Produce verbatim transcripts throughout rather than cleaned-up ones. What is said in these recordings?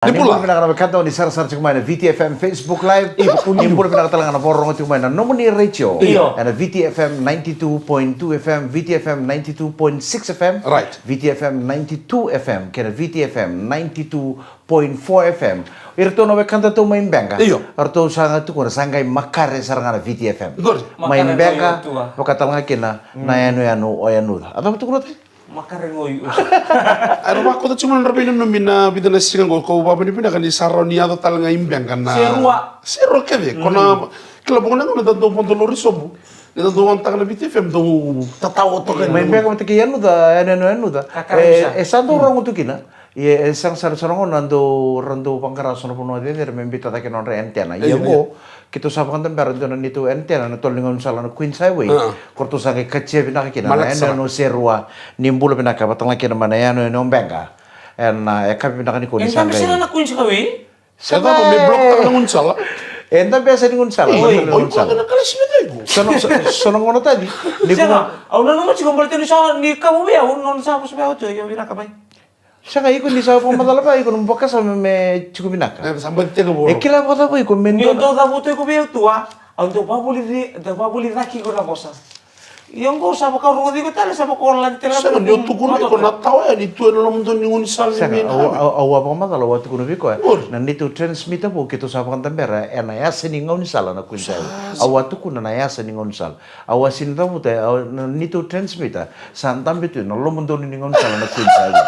Ni bula vinaka na wekada, ni sarasara tiko mai na V T F M Facebook Live. Ni bula vinaka tale ga na vakarorogo tiko mai na nomuni retio. Io. Ena V T F M ninety-two point two F M, V T F M ninety-two point six F M, right, V T F M ninety-two F M kei na V T F M ninety-two point four F M. Iratou na wekadatou mai Beqa. Io. Ratou sa qai tukuna sa qai makare sara ga na V T F M. Qori. Mai Beqa, vaka tale ga kina na yanuyanu o Yanuca. A cava tukuna tai? Makare qo i usa. Era vakauta tiko mai na nodra veinanumi na vica na siga qo, kau vakavinavinaka ni sa rawa ni yaco tale ga i Beqa na... Se rua. Se rua kece, ko na kila vakaoqo na dau vodo lori sobu. Ni dau vodo taka na V T F M dau tatao toka. Mai Beqa vata kei Yanuca, e, e, e, e sa dau rogo tu kina. Ia e sega sara, sa rogo na dau, ra dau vaqara so na vanua cecere me biuta cake na nodra antenna. Ia qo, keitou sa vakadabera dua na neitou antenna na tolo ni gaunisala na Queens Highway. Ko ratou sa qai katia vinaka kina na yanuyanu o Serua. Ni bula vinaka vata ga kina mai na yanuyanu o Beqa. Ena, e, yakavi vinaka nikua ni sa qai. Sa na Queens Highway? Sa na me block taka na gaunisala. E dabe sa ni gaunisala. Oi, oi, oi, na kalasi me taiku. Sa na, sa na gauna tani. Ni sega, au nanuma tiko baleta ni sa ni kavu vei au, nona sa vosa vei au tu, io vinaka mai. Sega, iko ni sa vakamacala vei iko na vakasama me tiko vinaka. E, sa bati tiko vou. E kila vakacava iko me dua. Ni dau cavuta iko vei au tu a, au dau vavuli, dau vavuli caki iko na vosa. Io qo sa vakarogoci iko tale, sa vakaola tale. Sega, ni o tukuna iko na tawa ya ni tu ena lomada ni gaunisala ni... Sega, au, au, au a vakamacala, au a tukuna vei koya. Na neitou transmitter vou keitou sa vakadabera ena yasa ni gaunisala na Queens Highway. Au a tukuna na yasa ni gaunisala. Au a sini cavuta, au, na neitou transmitter sa dabe tu ena lomadonu ni gaunisala na Queens Highway.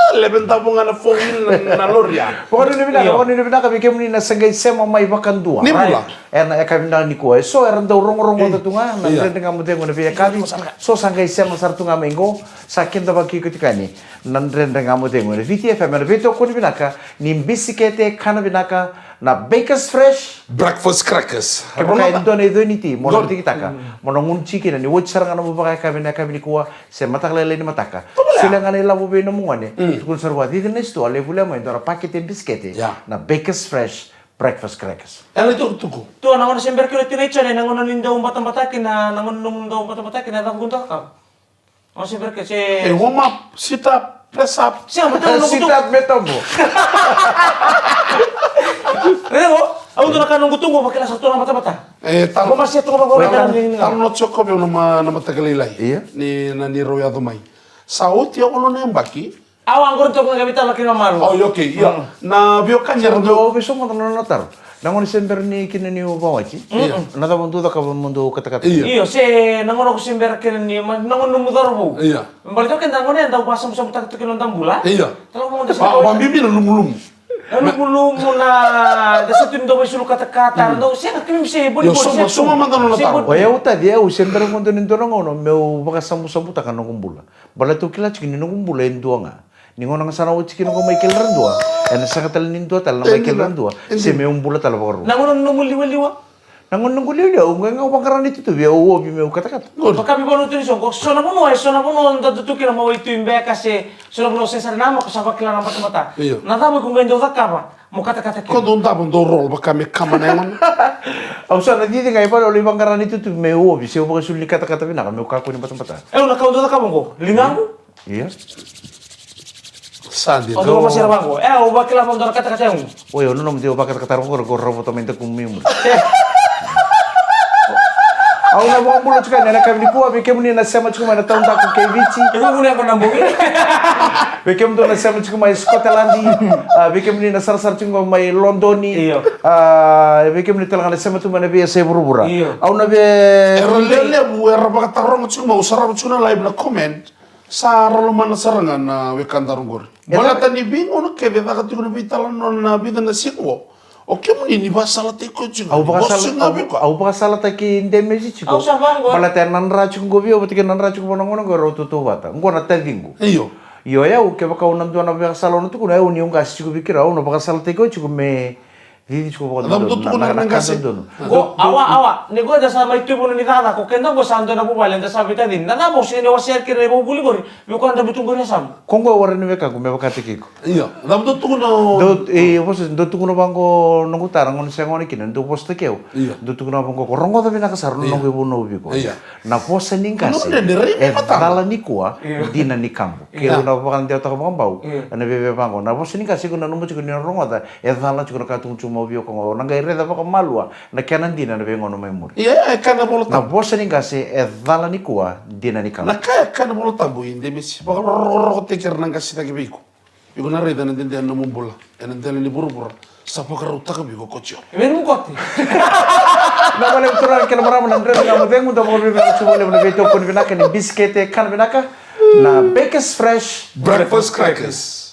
Levu davo ga na four wheel na, na lori ya. Vakanuinui vinaka, vakanuinui vinaka vei kemuni na sa qai sema mai vakadua. Ni bula. Ena yakavi vinaka nikua. E so era dau rogorogoca tu ga na Dredre Ga Mo Cegu ena veiyakavi. So sa qai sema sara tu ga mai qo. Sa kidavaki iko tiko yani na Dredre Ga Mo Cegu ena V T F M, ena veitokoni vinaka ni bisikete kana vinaka na Bakers Fresh Breakfast Crackers. Kevaka e dua na icoi ni ti mo na digitaka, mo na gunu tiko kina ni oti sara ga na nomu vakayakavi ena yakavi nikua se mataka lailai ni mataka. Solia ga na ilavo vei nomu gone. Tukuna sara vua, cici na sitoa, lai volia mai e dua na pakete bisikete na Bakers Fresh Breakfast Crackers. Ela itukutuku. Tua, na gauna se bera kina o Tuna i Jone, na gauna ni dau batabata kina, na gauna ni dau batabata kina, e cava qo dau cakava? Gauna se bera kina se... E warm up, sit up, press up. Se, au matau noqu tuqu. Sit up me tobo. Rego, au dua na ka noqu tuqu, vakila sa tu na batabata. E, taro. Ko ma se tu na batabata. Taro na Joko vei au na ma, na mataka lailai. Ia. Ni, na ni rau yaco mai. Sa oti au ono na yabaki. Au a qori toka ga vei talo kina malu. Oh, okay, ia. Na veiwekani era dau... Au vei soqo na nona taro. Na gauna se bera ni kina niu vakawati. Na cava mo dau cakava mo dau katakata? Io, se na gauna ko se bera kina ni, na gauna nomu cauravou. Ia. Baleta o keda na gauna eda dau vakasabusabutaka tu kina noda bula. Ia. Talo mo dau... Vakabibi na lumulumu. Na lumulumu, na da sa tu ni dau veisulu katakata, dau sega, kemuni se boni boni. Io, soma, soma mada nona taro. O yau tadi, au se bera mo dau ni dua na gauna meu vakasabusabutaka noqu bula. Baleta au kila tiko ni noqu bula e dua ga. Ni gauna ga sa na oti kina qo mai kele ra dua, ena sega tale ni dua tale na mai kele ra dua. Se meu bula tale vakarua. Na gauna nomu liwaliwa? Na gauna noqu liwaliwa, au qai ga vaqara na itutu vei au ovi meu katakata. Vakabibi vanua tu ni soqo, so na vanua, e so na vanua da tu kina mai waitui beka se so na vanua se sara na maka sa vakila na batabata. Io. Na cava iko qai dau cakava mo katakata kina? Ko dau davo dau roll vaka me kama na yagona. Au sa na cici ga i vale, au lai vaqara na itutu meu ovi se au vakaisulu ni katakata vinaka meu kakua ni batabata. E, au na ka au dau cakava qo, ligaqu. Ia. Sa dina. O dua masira vaqo. E, au vakila vaqo dua na katakata yagu. Oi, au nanuma de au vakatakata qo, qo ravota mai daku mai muri. Au na vakabula tiko yani ena yakavi nikua vei kemuni na sema tiko mai na taudaku kei Viti. Vei kemudou na sema tiko mai Scotland. A, vei kemuni na sarasara tiko mai London. Io. A, vei kemuni tale ga na sema tiko mai na veiyasai vuravura. Io. Au na vei... Era lelevu, era vakataroga tiko mai, au sarava tiko na live na comment. Sa ra lomana sara ga na wekadaru qori. Baleta ni veigauna kece e caka tiko na veitalanoa na vica na siga qo. O kemuni ni vakasalataki koya tiko. Au vakasala-, au, au vakasalataki Demesi tiko. Au sa vaqo. Baleta e nadra tiko qo vei au, vata kei na nadra tiko vua na gone qo, rau tautauvata. Qo na taciqu. Io. Io, o yau, kevaka au na dua na veikasala au na tukuna, au niu qase tiko vei keirau, au na vakasalataki koya tiko me Cici tiko vakadodonu. Dou tukuna na qase. Qo, awa, awa. Ni qo da sa mai tu vuna ni cakacaka. Ko keda qo sa dua na vuvale, da sa veitacini. Na cava o sega ni wasea kina na ivakavuvuli qori? Vei koya da butu qori e yasamu. Ko qo e warai ni wekaqu me vakataki iko. Io. Dou tukuna o. Dou, e, vosa, dou tukuna vaqo noqu tara, gona sega gona kina, dou vosataki au. Io. Dou tukuna vaqo, ko rogoca vinaka sara na noqu ivunau vei iko. Io. Na vosa ni qase e cala nikua, dina ni kabo. Keu na vakadewataka vakabau ena veve vaqo. Na vosa ni qase iko nanuma tiko ni na rogoca, e cala tiko na ka tukuna tu mai vei iko qo. Na qai raica vakamalua na kena dina ena veigauna mai muri. Ia, e kaya na Vola Tabu. Na vosa ni qase e cala nikua, dina ni kabo. Na ka e kaya na Vola Tabu i Demesi, vakarokorokotaki ira na qase cake vei iko. Iko na raica na dede ena nomu bula ena dela ni vuravura, sa vakarautaka vei iko ko Jiova. Vei nomu kote. Na vale turaga kei na marama, na Dredre Ga Mo Cegu, da vakavinavinaka tiko vakalevu na veitokoni vinaka ni bisikete kana vinaka, na Bakers Fresh Breakfast Crackers.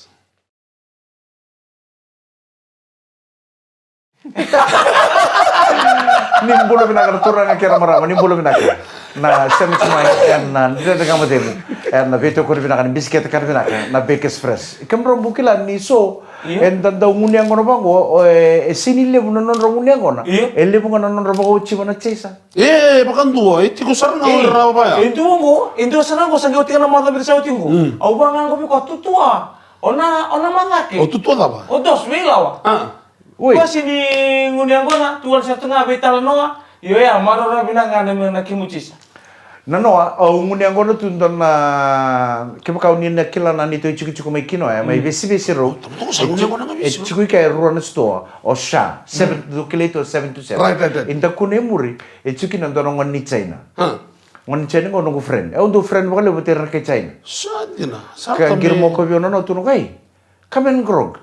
Ni bula vinaka na turaga kei na marama, ni bula vinaka. Na sema tiko mai ena Dredre Ga Mo Cegu, ena veitokoni vinaka ni bisikete kana vinaka, na Bakers Fresh. Kemudrau bau kila ni so eda dau gunu yaqona vaqo, e sega ni levu na nodra gunu yaqona. E levu ga na nodra vakaotia na chaser. E vakadua, e tiko sara ga o ira vaya. E dua qo, e dua sara qo sa qai oti ga na macawa vica sa oti qo. Au vaqo vei koya, Tutua. O na, o na macake. O Tutua cava? O Dos, vei Lawa. Oi. Koya sega ni gunu yaqona, tu wale sara tu ga veitalanoa. Io, ia, maroroya vinaka ga na kemu chaser. Nanoa, au gunu yaqona tu dua na, kevaka o ni na kila na neitou itikotiko mai Kinoya, mai Vesivesi rau. E tiko i ke e rua na sitoa, o Sha, seven, dou kilai tu o seven two seven. Right, right, right. E daku na i muri, e tiko kina dua na gone ni China. Gone ni China qo noqu friend. Au dau friend vakalevu vata ira na kai China. Sa dina. Ka qiri mo kovi au na nona tu na kai. Come and grog.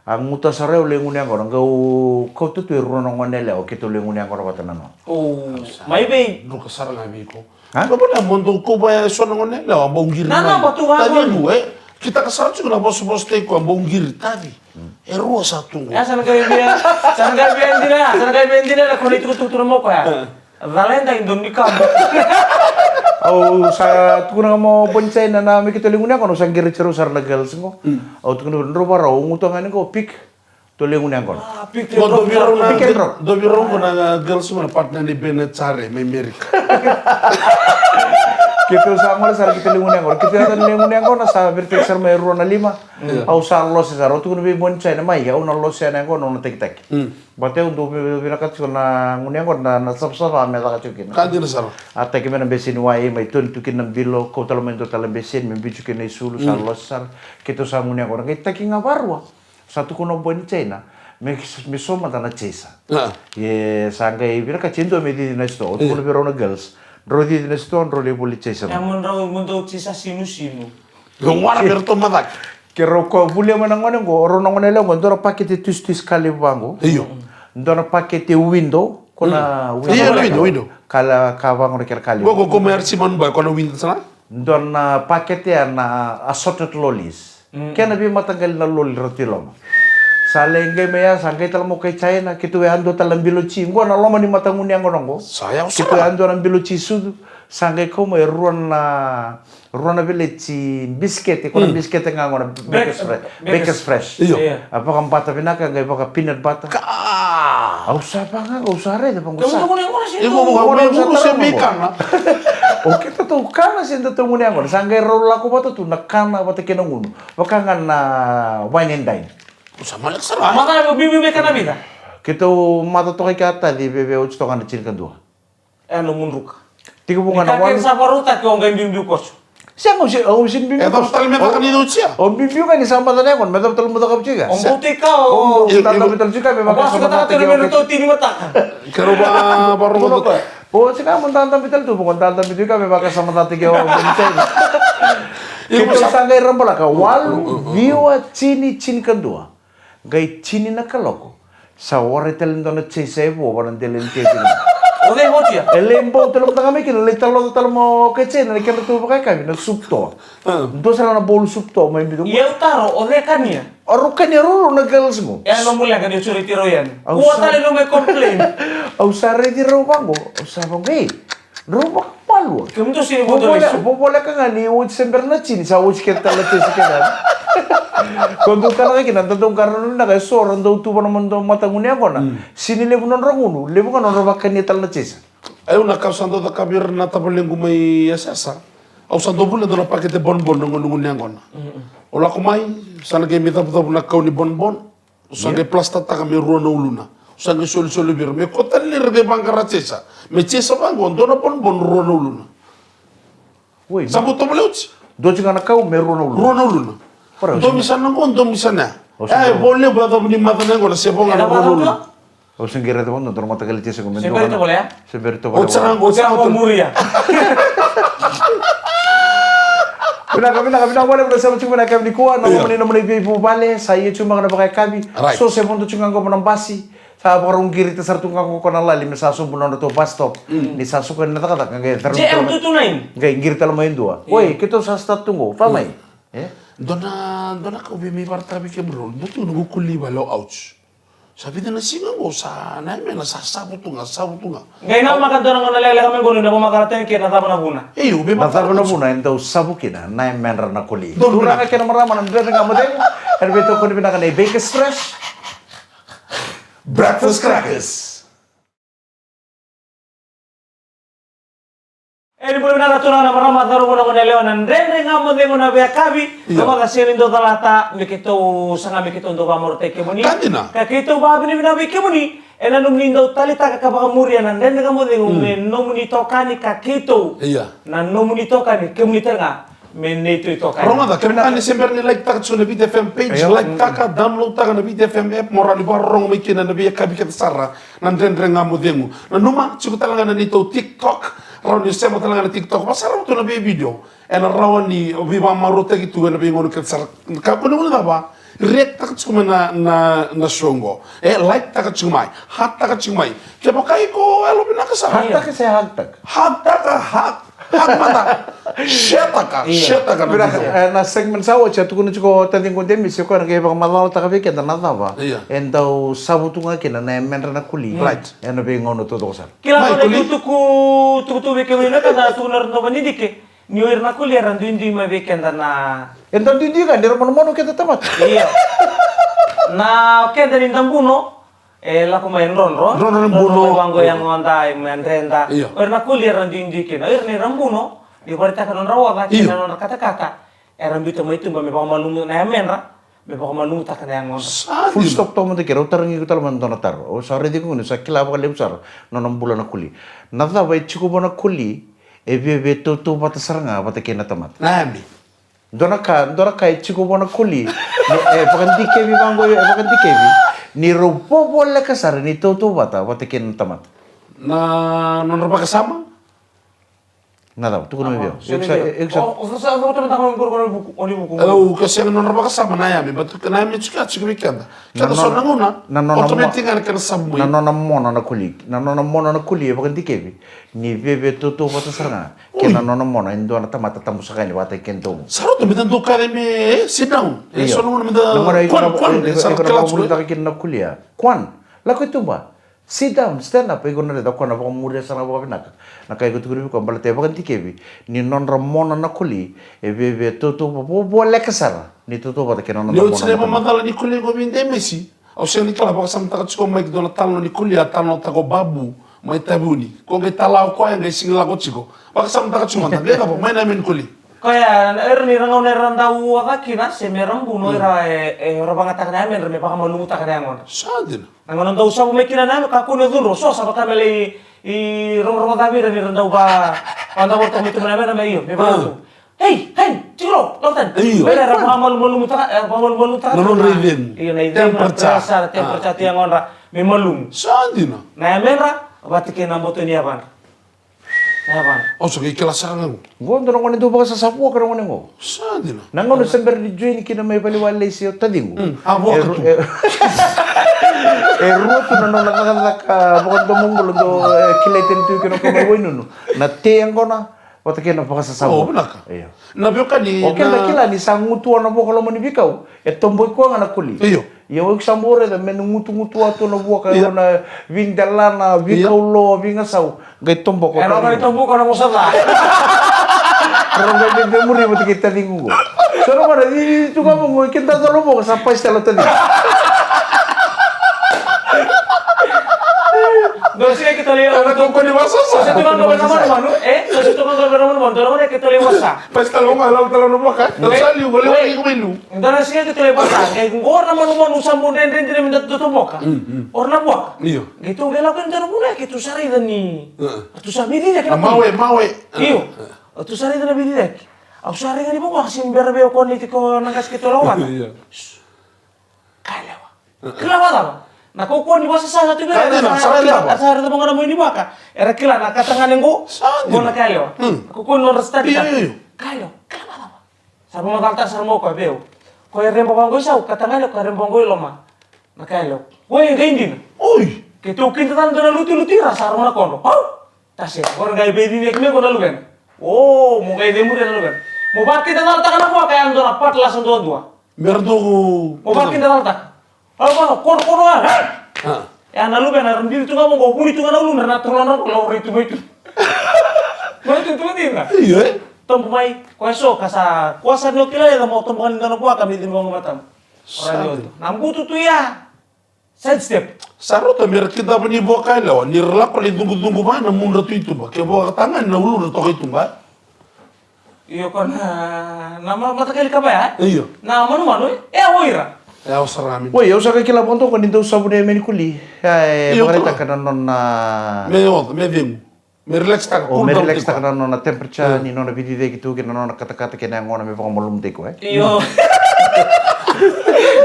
A guta sara au lai gunu yaqona, qau kauta tu e rua na gone yalewa keitou lai gunu yaqona vata na nona. O, mai vei? Druka sara ga vei iko. A? Mo dou kauva e so na gone yalewa, bau qiri mai. Taci e dua, e. Kitaka sara tiko na vosavosa tei koya, bau qiri, taci. E rua sa tu qo. Sa na qai via, sa na qai via dina, sa na qai via dina na kona itukutuku tu na moko ya. Cala e dai donu ni kabo. Au sa tukuna ga mo boni China na me keitou lai gunu yaqona, au sa qiri tiko rau sara na girls qo. Au tukuna vei rau, drau vakarau, au guta ga ni qo, pick. Tou lai gunu yaqona. Pick and drop. Dou vei rau na girls qo na partner ni Bene Chare mai Amerika. Keitou sa gole sara keitou lai gunu yaqona. Keitou yaco lai gunu yaqona, sa veretaki sara mai e rua na lima. Au sa lose sara, au tukuna vei boni China, mai, au na lose yani qo, au na takitaki. Baleta au dau vinakata tiko na gunu yaqona na savasava me caka tiko kina. Ka dina sara. A taki mai na beseni wai, mai toni tu kina na bilo, kau tale mai dua tale beseni me biu tiko kina na isulu, sa lose sara. Keitou sa gunu yaqona, qai taki ga vakarua. Sa tukuna o boi ni China me, me so mada na chaser. Ia sa qai vinakati e dua me cici na sitoa. Au tukuna vei rau na girls, drau cici na sitoa, drau lai voli chaser. Ia mo drau, mo drau chaser sinusinu. Dou gona vei ratou macake. Ke rau koya volia mai na gone qo, o rau na gone yalewa qo, dua na pakete tusitusi ka levu vaqo. Io. Dua na pakete window, ko na window. Io, window, window. Ka la, ka vaqo na kena ka levu. Qo, qo, ko mai Arisi Manubai, ko na window sara. Dua na pakete ya na assorted lollies. Kena veimataqali na loli ratou i loma. Sa lai qai mai ya, sa qai tale mai o kai China, keitou yadua tale na bilo chi. Qo na loma ni matagunu yaqona qo. Keitou yadua na bilo chi sucu. Sa qai kau mai e rua na, rua na veleti bisikete, ko na bisikete ga qo na Bakers Fresh. Bakers Fresh. Io. A vakabata vinaka, qai vaka peanut butter. Ka. Au sa vaka, au sa raica vaqo sa. Iko vaka, au sa tara vaqo. O keitou kana se da tou gunu yaqona. Sa qai rau lako vata tu na kana vata kei na gunu. Vaka ga na wine and dine. Sa maleka sara. Macala, o biubiu me kana vica? Keitou maca toka i ke a taci veve oti toka na tinikadua. E na mudruka. Tekivu ga na walu. Sa vakarautaki o qai biubiu koso. Sega, au se, au se biubiu koso. E cava tale me caka ni cautia? Au biubiu ga ni sa maca na yaqona, me cava tale mo caka vei tika. O bauti ka o. O bauti ka me vaka sa maca tiko. Tini mataka. Kero va, va rogo. O sega mo dadabe tale tu, mo dadabe tu ka me vakasama tale ke o boni teni. Keitou sa qai rabalaka walu, ciwa, tini, tinikadua. Qai tini na kaloko. Sa warai tale dua na chaser e vo vana dela ni tevina. O cei votia? E lai bau tale mataka mai kina, lai taloca tale mo kai China na kedratou vakayakavi na supu toa. Dua sara na bolu supu toa mai bico. Ia au taro, o cei kania? O rau kania rau na girls mo. E a nomu leqa ni o sureti rau yani. Au sa raici rau vaqo, au sa vaqo, ei. Rau vaqo. Malua. Kemudou sini voto lesu. Vovoleka ga ni oti se bera na tini, sa oti kece tale na tesi kece. Ko dou tale ga kina, da dau qara na vinaka, e so ra dau tu vana mo dou matagunu yaqona. Sini levu nodra gunu, levu ga nodra vakania tale na tesi. Au na ka au sa dau cakavi ira na tavalequ mai Yasayasa. Au sa dau vuli dua na pakete bonbon na gunugunu yaqona. O lako mai, sa na qai mai cavucavu na kau ni bonbon. O sa qai plastataka me rua na uluna. O sa qai solisoli vei ira me kota lira qai vaqara Jesa. Me Jesa vaqo dua na bonbon rua na uluna. Oi, sa bau tovolea oti. Dua tiko ga na kau me rua na uluna. Rua na uluna. Domi sa na qo, domi sa na ya. E vo levu a cavu ni maca na yaqona se vo ga na rua na uluna. Au se qai raica vakadua dua na mataqali Jesa qo me dua ga na. Se beri tovolea. Oti sa na qo, oti sa na qo muria. Vinaka, vinaka, vinaka vakalevu na sema tiko mai na yakavi nikua, na loma ni nomuni veivuvale, sa ia tiko mai na vakayakavi. So se vodo tiko ga qo na basi, sa vakarau qirita sara tu ga qo na lali me sa sobu na nodratou bus stop. Ni sa suka ni na cakacaka qai caka. J M two two nine. Qai qiri tale mai e dua. Oi, keitou sa start tu qo, fa mai. E? Dua na, dua na ka au via mai vakaraitaka vei kemudrau, dua tu noqu koli vale o ouch. Sa vica na siga qo sa na yamedra sa savu tu ga, savu tu ga. Qai namaka dua na gauna lekaleka mai qo ni na vakamakara tani kina na cava na vuna. Io, me na cava na vuna e dau savu kina na yamedra na koli. Turaga kei na marama na Dredre Ga Mo Cegu, era veitokoni vinaka na Bakers Fresh Breakfast Crackers. E ni bula vinaka turaga na marama, cauravou, na goneyalewa, na Dredre Ga Mo Cegu na veiyakavi. Io. Na maca sega ni dau calata me keitou saga me keitou dau vakamarautaki kemuni. Ka dina. Ka keitou vakavinavinaka vei kemuni ena nomuni dau taleitaka ka vakamuria na Dredre Ga Mo Cegu me nomuni itokani ka keitou. Ia. Na nomuni itokani, kemuni tale ga me neitou itokani. Rogoca, kevaka ni se bera ni like taka tiko na Viti F M page, like taka, download taka na Viti F M app, mo rawa ni vakarorogo mai kina na veiyakavi kece sara. Na Dredre Ga Mo Cegu. Nanuma, tiko tale ga na neitou TikTok. Rawa ni sema tale ga na TikTok. Vakasarava tu na veivideo. Ena rawa ni veivakamarautaki tu ena veigauna kece sara. Kakua ni guilecava. React taka tiko mai na, na, na show qo. E, like taka tiko mai. Heart taka tiko mai. Kevaka iko yalovinaka sara. Heart taka se hug taka? Hug taka, hug. Hug mada. Share taka, share taka na video. Vinaka, e, na segment sa oti, a tukuna tiko o taciqu Demisi, o koya na qai vakamacalataka vei keda na cava e dau savu tu ga kina na yamedra na koli. Right. Ena veigauna taucoko sara. Kila mai, ko na koli. Tukutuku, tukutuku vei kemuni na ka da tukuna ira na vakadidike. Ni o ira na koli era duidui mai vei keda na. E dau duidui ga ni ra monomono keda tamata. Io. Na keda ni dabuno. E lako mai e drodro. Drodro ni buno. Drodro mai vaqo e yagoda, e mai yadreda. Io. O ira na koli era duidui kina. O ira na ira buno, ni vakaraitaka na nodra oca kei na nodra katakata. Era biuta mai tuba me vakamalumu na yamedra, me vakamalumutaka na yagodra. Sa dina. Full stop toka mada kei, au tarogi iko tale mada dua na taro. Au sa raici iko ni sa kila vakalevu sara na nona bula na koli. Na cava e tiko vua na koli, e viavia tautauvata sara ga vata kei na tamata. Na yame. Dua na ka, dua na ka e tiko vua na koli. Ni, e vakadikevi vaqo, e vakadikevi. Ni rau vovoleka sara ni tautauvata vata kei na tamata. Na nodra vakasama? Na cava, tukuna mai vei au. Au ka sega nodra vakasama na yame, but na yame tiko ya tiko vei keda. Keda so na gauna, na nona automatic ga na kena savu mai. Na nona mona na koli. Na nona mona na koli e vakadikevi. Ni viavia tautauvata sara ga. Kei na nona mona e dua na tamata tabu saka yani vata kei kedatou. Sa rauta me da dau kaya me, e, sit down. E so na gauna me da, Kwan, Kwan, e sa na kila tiko. Kina na kolia. Kwan, lako i tuba. Sit down, stand up. Iko na raica o koya na vakamuria sara ga vakavinaka na ka iko tukuna vei koya, baleta e vakadikevi ni nodra mona na koli e viavia tautauvata, vovoleka sara ni tautauvata kei na nona mona na koli. Ni oti na ivakamacala ni koli qo vei Demesi. Au sega ni kila, vakasamataka tiko mai ki dua na talanoa ni koli a talanoataka o Babu mai Taveuni. Ko qai tala o koya qai sega ni lako tiko. Vakasamataka tiko mada, qai cava mai na yame ni koli. Koya era ni ra gauna era dau oca kina se me ra buno era e, e ra vagataka na yamedra me vakamalumutaka na yagodra. Sa dina. Na gauna dau savu mai kina na yame, kakua ni cudru, so sa vaka me lai rogorogo cavi ira ni ra dau va, vadavora toka mai tuba na yamedra me io me vakatu. Ei, hey, tiko, long time. Io. Mera era vakamalumalumutaka, e vakamalumalumutaka na nodra icegu. Io, na icegu, na temperature, temperature tu yagodra me malumu. Sa dina. Na yamedra vata kei na boto ni yavadra. Na yavadra. Au sa qai kila sara ga qo. Qo dua na gone dau vakasasavua ka na gone qo. Sa dina. Na gauna se bera ni join kina mai vale ni walesi o taciqu. A vua ka tu. E rua tu na nona cakacaka vakadomobula dau kilai tani tu kina o koya mai Wainunu. Na tei yaqona. Vata kei na vakasasavo. O, vinaka. Io. Na veiwekani, o keda na kila ni sa gutuwa na vo ka loma ni veikau, e toboi koya ga na koli. Io. Ia, au sa bau raica me na gutugutu atu na vuaka, io, na videlana, veikaulo, veigasau. Qai toboka. Era qai toboka na vosa ca. Era qai dede muri vata kei taciqu qo. So na gauna cici tu ga mo qo, keda cala boka sa paisitala taciqu. Dou siga keitou lai, era kokoni vasa sa. Dou siga tu ga qo vei na manumanu, e? Dou siga tu ga qo vei na manumanu, dou na gone keitou lai vasa. Paisitala mo ga, lala tala na boka. Dou sa liu, qo lai iko mai liu. Dou na siga keitou lai vasa, qai qo na manumanu sa bau dredre dina me da toboka. Mm, mm. Ora na vuaka. Io. Keitou qai lako yani dua na vuna, keitou sa raica ni. Io. Ratou sa veiciciyaki na mawe, mawe. Io. Ratou sa raica na veiciciyaki. Au sa raica ni vaqo, a sega ni bera vei au ko ni tiko na qase keitou lako vata. Io. Ka yalewa. Kila vakacava? Na kaukauwa ni vasa sa tu vei ira, sa raica vaqo na mai ni vaka. Era kila na katagane qo, qo na ka yalewa. Na kaukauwa ni nodra study ka. Io, io, io. Ka yalewa, kila vakacava? Sa vakamacalataka sara mai o koya vei au. Koya reba vaqo i sau, katagane, koya reba vaqo i loma. Na ka yalewa. Koya e qai dina. Oi! Keitou kida tale dua na lutiluti ira, sa rogo na kodro. Au! Tase, qori qai veiciciyaki mai qo na luvena. O, mo qai cemuri na luvena. Mo vakida calataka na vuaka, ya dua na patlasa duadua. Me ra dou. Mo vakida calataka. Au vaka, kono, kono, a. A. Ya na luvena, ra biuti tu ga mo qo, vuni tu ga na uluna, na tolona qo, laurai tu mai tu. Mai tu, tu dina. Io, e? Tobo mai, koya so, ka sa, koya sa ni o kila leca mo tobo ga ni dua na vuaka, me cemuri ga matamu. Sa. Na butu tu ya. Side step. Sa rauta me ra kidava ni vuaka yalewa, ni ra lako lai cugucugu vua na mudra tu i tuba. Ke vuaka tagane na uludra toka i tuba. Io, ko na, na ma-, mataqali kava ya, e? Io. Na manumanu, e? E, o ira. E, au sara ga mai. Oi, au sa qai kila vakadua ko ni dau savu na yame ni kuli. Ia, e, io, vakaraitaka na nona. Me oca, me cegu. Me relax taka, o, cool down tiko. Me relax taka na nona temperature, io, ni nona veiciciyaki tu kei na nona katakata kei na yagona me vakamalumutaki koya, e? Io.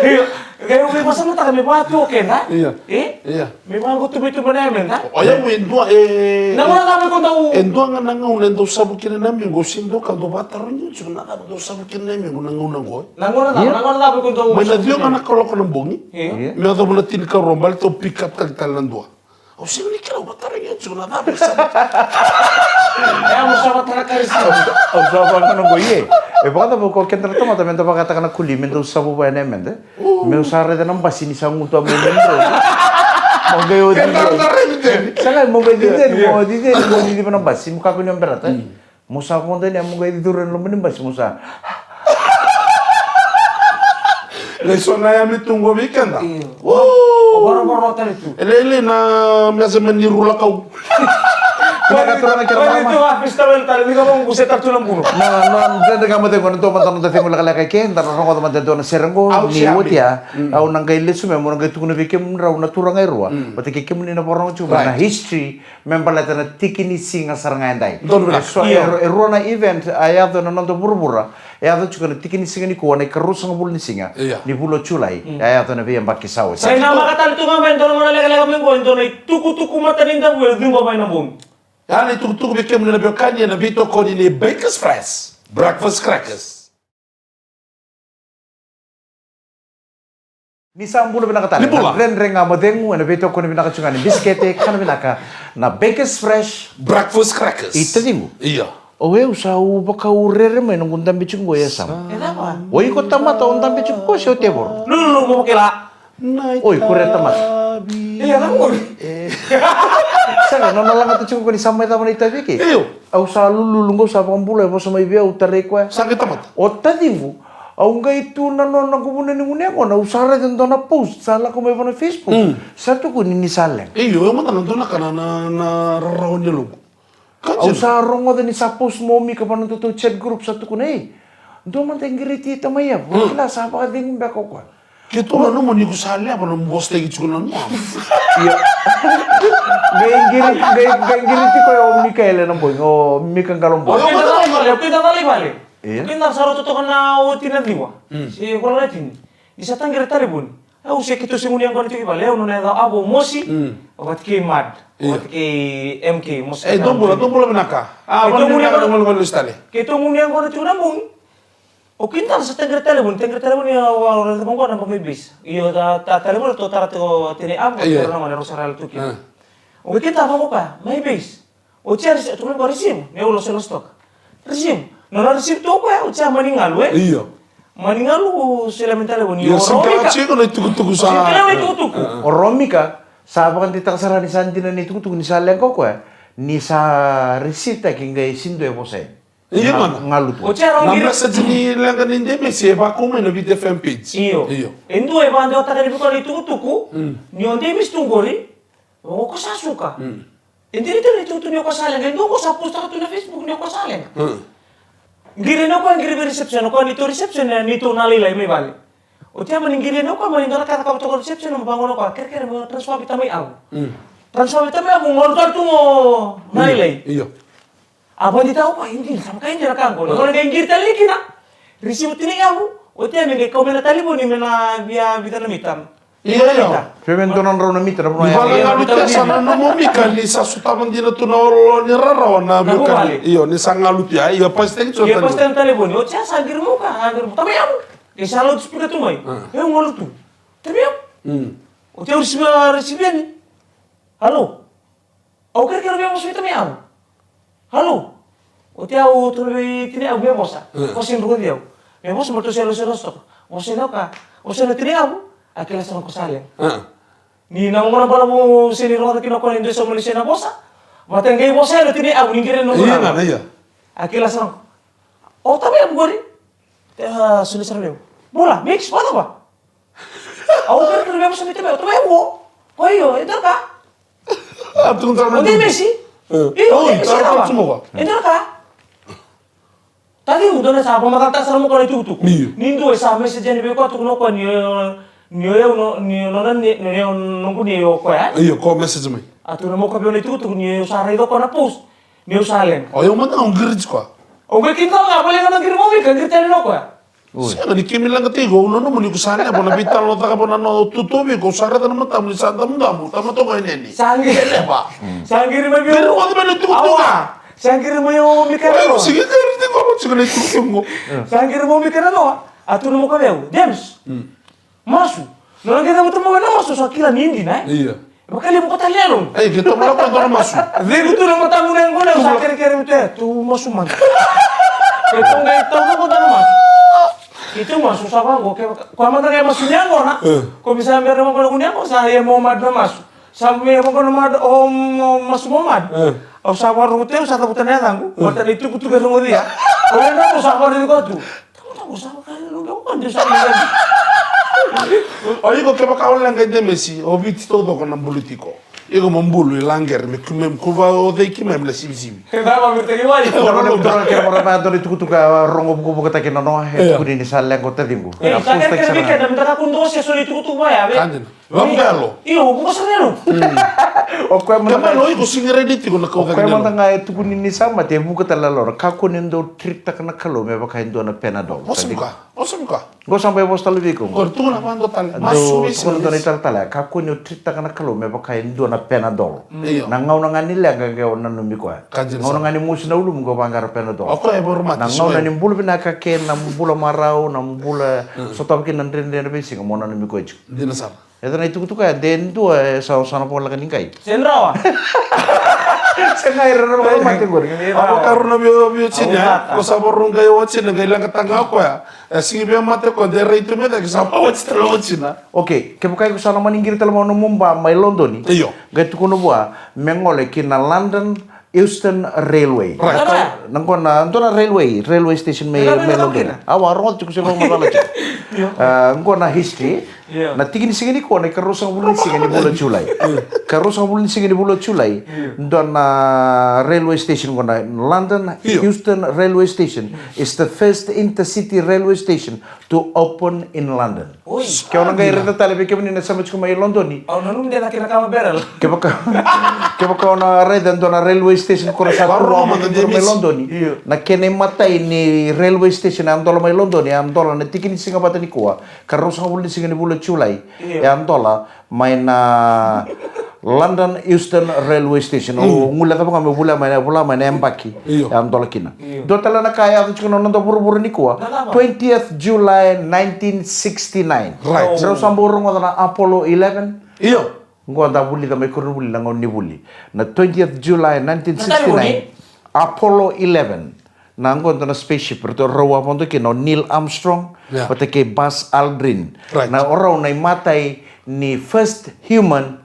Io. Qai au veivasamataka me vaka tu o keda. Io. E? Io. Me vaka tu mai tu mai na yame, da? O yau e dua, e, na gauna cava ko dau. E dua ga na gauna e dau savu kina na yame qo, se dua ka dau vakatarogi au tiko na cava dau savu kina na yame qo na gauna qo. Na gauna cava, io, na gauna cava ko dau. Mai na ciwa ga na kaloko na bogi. Io. Io. Me yacova na tinikarua, baleta au pick up taki tale na dua. Au sega ni kila, au vakatarogi au tiko na cava e sa. E, au sa vakatarogi au tiko. Au sa vakatarogi au tiko, e. E vakacava ko keda na tamata me da vakataka na kuli me dau savu vua ena yameda? Meu sa raica na basi ni sa gutuwa mai na drone. Mo qai o cicini. Sa qai mo qai cicini, mo cicini, mo cicini na basi, mo kakua ni o berata. Mo sa vodo yani, mo qai curu ena loma ni basi, mo sa. Lai so na yame tu qo vei keda. Io. O vorovoro tale tu. E lailai na measurement ni rula kau. Vinaka turaga kei na marama. Oi, tu a fistawel tale, ni ka vaqo se tale tu na buno. Na, na, dredre ga mo cegu, na dua mada noda cegu lekaleka i ke, da na rogoca mada e dua na sere qo, ni oti ya. Au na qai lesu mai, mo na qai tukuna vei kemudrau na turaga e rua. Vata kei kemuni na vakarorogo tiko mai na history. Me baleta na tiki ni siga sara ga edai. Donu vinaka. E so, e ru-, e rua na event a yaco ena noda vuravura. E yaco tiko na tiki ni siga nikua, na ikaruasagavulu ni siga ni vula o Julai. A yaco na veiyabaki sa oti. Sa inamaka tale tu ga mai e dua na gauna lekaleka mai qo, e dua na itukutuku matanidavu e cuqo mai na bogi. Ya na itukutuku vei kemuni na veiwekani ena veitokoni ni Bakers Fresh Breakfast Crackers. Ni sa bula vinaka tale. Ni bula. Na dredre ga mo cegu ena veitokoni vinaka tiko ga ni bisikete, kana vinaka na Bakers Fresh Breakfast Crackers. I taciqu. Io. O yau sa u vaka u rere mai noqu dabe tiko qo e yasamu. E cava? O iko tamata o dabe tiko qo se o tevoro? Lululu mo kila. Oi, kuria tamata. Ia, na muri. Sega, nona lagata tiko qo ni sa mai cava na itavi eke. Io. Au sa lululu qo, sa vakabulai, vosa mai vei au, tarai koya. Sa qai tamata. O taciqu, au qai tu na nona quvuna ni gunu yaqona, au sa raica e dua na post sa lako mai vua na Facebook. Sa tukuni ni sa leqa. Io, e mada na dua na ka na, na, na rarawa ni yaloqu. Au sa rogoca ni sa post mai o Mika vua na nodatou chat group, sa tukuna, ei, dua mada e qiriti tamai yavu, kila sa vakacegu beka o koya. Keitou nanuma ni ko sa leva na nomu vosa tiko na nomu. Ia. Qai qiri, qai, qai qiriti koya o Mikaele na bogi, o Mika Qalobogi. O Mika Qalobogi, o Mika Qalobogi. Ia. Kina sa rauta toka na oti na ciwa. Se kola na tini. Ni sa taqiri talevoni. Au se keitou se gunu yaqona tiko i vale, au nona yaca avo Mosi. Vata kei Mad. Vata kei M K, Mosi. E, dou bula, dou bula vinaka. A, keitou gunu yaqona tiko na bogi. O kina sa taqiri talevoni, taqiri talevoni, au raica vaqo na naba mai base. Io, ta, ta talevoni, ratou tara tiko tini avo, io, na gone rau sa ra yali tu kina. O kina vaqo ka, mai base. O tia receive, tukuna vaqo receive, me au losa, losa toka. Receive, nona receive tu o koya, o tia mani galu, e? Io. Mani galu sila mai talevoni. Io, o sega Romika. Tiko na itukutuku sa. Sila mai itukutuku. O Romika, sa vakadeitaka sara ni sa dina na itukutuku ni sa leqa o koya, ni sa receive-taki qai sega ni dua e vosa yani. Io, na mana. Galu tu. O tera o Na qiri- message ni leqa ni Demesi e vakau mai na Viti F M page. Io. Io. E dua e vakadewataka ni viko na itukutuku. Mm. Ni o Demesi tu qori. O ko sa suka. Mm. E dina tale ni tukutuku ni o koya sa leqa, e dua o koya sa postaka tu na Facebook ni o koya sa leqa. Mm. Qiri na o koya qiri vei reception, o koya ni tou reception, ni tou na lailai mai vale. O tia mani qiri na o koya mani dua na ka cakava toka reception, mo vaqo na o koya, kerekere mo transfer vei tamai Avu. Mm. Transfer vei tamai Avu, mo dua tu mo na lailai. Io. A vadi tau o koya, e dina, sa vaka e dina ka qo. O koya qai qiri tale kina. Receive tinai Avu, o tia me qai kau mai na talevoni me na via vica na mita. Io, io. Pe me dua na drau na mita na vanua ya. Ni vala galu tia sa na nomu mika ni sa sotava dina tu na olo ni rarawa na veiwekani. Io, ni sa galu tia, io, pasitaki tu. Io, pasitaki na talevoni. O tia sa qiri muka, a qiri muka. Tamai Avu. E sa loudspeaker tu mai. E galu tu. Tamai Avu. O tia receive, receive yani. Alo. Au kerekere via vosa vei tamai Avu. Alo. O tia au toro vei tinai Avu me vosa. Vosa ni rogoci au. Me vosa mo tou se losa rosa toka. Vosa ni oka. Vosa ni tinai Avu. A kila sara ko sa leqa. Ni na gona balavu se ni rogoca kina ko ni dua e sauma ni se na vosa. Vata qai vosa e na tinai Avu ni qiri na gona. A kila sara ko. O tamai Avu qori. Tia soli sara meu. Bula, mix, vata va. Au kerekere me vosa vei tamai Avu, tamai Avu. Ko io, e dua na ka. A tukuna tara mai. O Demesi. Io, o Demesi tara mai. E dua na ka. Taciqu dua na sa vamacataka sara mo koya na itukutuku. Ni dua e sa message yani vei koya tukuna o koya ni o yau no, ni o nona ni, ni o yau noqu ni o koya. Io, ko message mai. A tukuna mo koya vei au na itukutuku ni o sa raica o koya na post. Ni o sa leqa. O yau mada au qiri tiko. O koya kina ga, vale ga na qiri mo vika, qiri tale na o koya. Sega ni kemi leqa tiko, au nanuma ni ko sa leva na veitalanoataka vua na nona tutu vei ko sa raica na matamu ni sa damudamu, tamata ko e neni. Sa qiri. Leva. Sa qiri mai vei au. Qiri oti mai na tukutuku. Sa qiri mai o Mika na noa. Sega qiri tiko, au sega na itukutuku. Sa qiri mai o Mika na noa. A tukuna mo ka vei au. James. Masu. Nona qai cavuta mai na masu, sa kila ni dina, e? Io. E vakalevu ko tale yalo. Ei, ke tomo lako dua na masu. Cegu tu na matamu na yaqona, sa kerekere tu, e, tu masu mada. Ke tomo qai tomo ko dua na masu. Ke tu masu, sa vaqo, ke ko mada qai masu ni yaqona. Ko mi sa bera vaqo na ku ni yaqona, sa ia mo mada na masu. Sa me vaqo na mada, o masu mo mada. Au sa vakarorogo tu, au sa cavuta na yacaqu. Mata na itukutuku e rogocia. Au yadra, au sa vakarorogo tu. O iko kevaka o leqa e Demesi, o Viti taucoko na bulu tiko. Iko mo bulu i laqere me kumem kuva o cei kimem na sivisivi. E cava me teki wai? Iko na bulu. Kevaka dua na itukutuku a rogo vukavukataki na noa, e tukuni ni sa leqa o taciqu. Sa kerekere vei keda me da kakua ni dua se soli itukutuku vaya. Kadina. Vabelo. Io, vuka sara na yalo. O koya mada ga. Kemalo iko sega ni ready tiko na kau cake. O koya mada ga e tukuni ni sa mate, e vuka tale na lora. Kakua ni dau treat-taka na Kalou me vaka e dua na Panadol. Vosa vaka, vosa vaka. Qo sa bai vosa tale vei iko. Qo tukuna vaka dua tale. Masu vei sega. Tukuna dua na italatala. Kakua ni o treat-taka na Kalou me vaka e dua na Panadol. Io. Na gauna ga ni leqa qai o nanumi koya. Gauna ga ni mosi na ulumu qai o vaqara Panadol. O koya e voro mate. Na gauna ni bula vinaka kei na bula marau, na bula sotava kina na dredre na veisiga mo nanumi koya tiko. Dina sara. E ca na itukutuku ya, de dua e sa, sa na voleka ni qai. Se rawa. Se qai rara mate qori. Au vakarau na vio, vio tini ya. Ko sa vakarau qai o tini, qai leqa taga o koya. E sigi via mate ko de rai tu me cake sa vawati tale o tini. Okay, kevaka iko sa na mani qiri tale mai o nomu ba mai Lodoni. Io. Qai tukuna vua, me gole ki na London Euston Railway. Right. Na qo na dua na railway, railway station mai, mai Lodoni. Awa, rogoca tiko se vakamacala tiko. Io. A, qo na history. Io. Na tiki ni siga nikua na ikaruasagavulu ni siga ni vula o Julai. Io. Ikaruasagavulu ni siga ni vula o Julai. Io. Dua na railway station qo na London Euston Railway Station is the first intercity railway station to open in London. Oi. Ke o na qai raica tale vei kemuni na sema tiko mai Lodoni. Au nanuma de cake na kama barrel. Kevaka, kevaka o na raica e dua na railway station ko ra sa tu mai Lodoni. Io. Na kena imatai ni railway station e a dola mai Lodoni, e a dola na tiki ni siga vata nikua. Ka ruasagavulu ni siga ni vula o Julai. Io. E a dola mai na London Euston Railway Station. O guilecava ga me vula mai na, vula mai na yabaki. Io. E a dola kina. Io. Dua tale na ka e yaco tiko na noda vuravura nikua. Na cava? Twentieth July nineteen sixty-nine. Right. Rau sa bau rogoca na Apollo eleven. Io. Qo da vulica mai koronivuli na gauna ni vuli. Na twentieth July nineteen sixty-nine. Apollo eleven. Na qo dua na spaceship, ratou rau a vodo kina o Neil Armstrong, Yeah. vata kei Buzz Aldrin. Right. Na o rau na imatai ni first human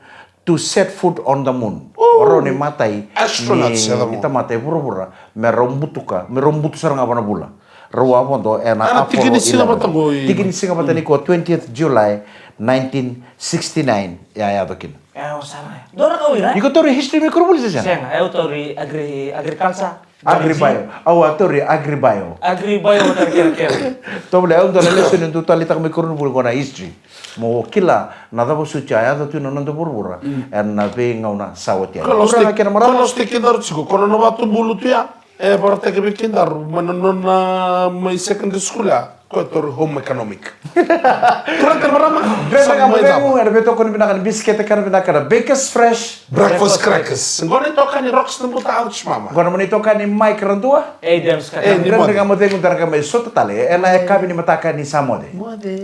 to set foot on the moon. O rau na imatai Astronauts, ni, e cava? Ni tamata e vuravura, me rau butuka, me rau butu sara ga vana vula. Rau a vodo, e na Ana Apollo tiki ni siga eleven. Vata qo i- Tiki ni siga vata ni ko twentieth July nineteen sixty-nine, ya yaco kina. Ewa sara. Dua na ka o ira. Iko tauri history mai koronivuli se sega? Sega, au tauri agri, agriculture. Agribio. Au a tauri agribio. Agribio vata na kerekere. Tovolea, au dua na lesson e dau taleitaka mai koronivuli qo na history. Mo kila na cava soti a yaco tu na noda vuravura ena veigauna sa oti yani. Kena marama. Kono ste kidaru tiko, kono na vatu bulu tu ya. E varataki vei kidaru, ma na nona mai secondary school ya. Ko e tauri home economic. Turaga kei na marama. Beta ga mo cegu, ena veitokoni vinaka ni bisikete kana vinaka na Bakers Fresh. Breakfast crackers. Qo na itokani Rocks na buta, ouch mama. Qo na mani itokani Mike Radua. Adams ka. Eh, ni Dredre moce. Ga mo cegu, dredre ga mai sota tale. Ena yakavi ni mataka ni sa moce. Moce.